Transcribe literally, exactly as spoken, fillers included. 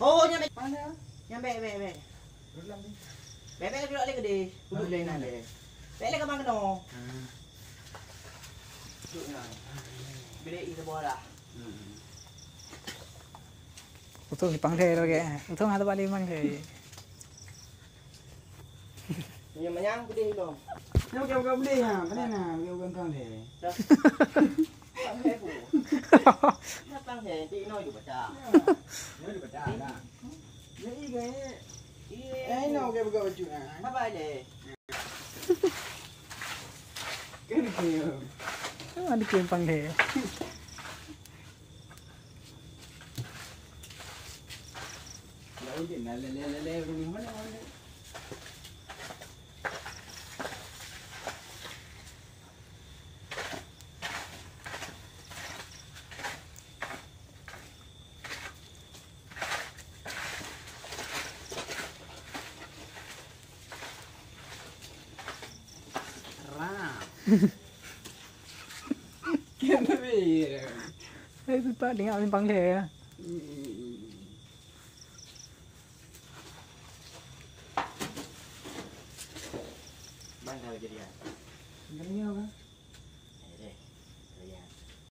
Oh, nyan bèk. Mana? Nyan bèk, bèk, bèk. Duduk dalam ni. Bèk, bèk, duduk lé keudéh. Duduk lé nan lé. Bèk lé ka bang keunoe. Ah. Duduk nyan. Bilék ie saboh dah. Hmm. Utoh pang lhèe lagèe. Utoh ngat bak limang lhèe. Nyoe manyang peudeh ilong. Nyoe bukan, bukan peudeh ha, peudeh na, bukan, bukan pang lhèe. Dah. Pang lhèe bu. Dah pang lhèe, di inoe ju baca. Ya. Inoe ju baca dah. Inoe ju baca. Iya. Eh, inoe bukan, bukan bacut ha. Apa ada? Kan dia. Kan ada pang lhèe. Ram. Kenapa ya? Saya suka dengar simpang dia ya. Bang, kalau jadi ya. Jadi apa?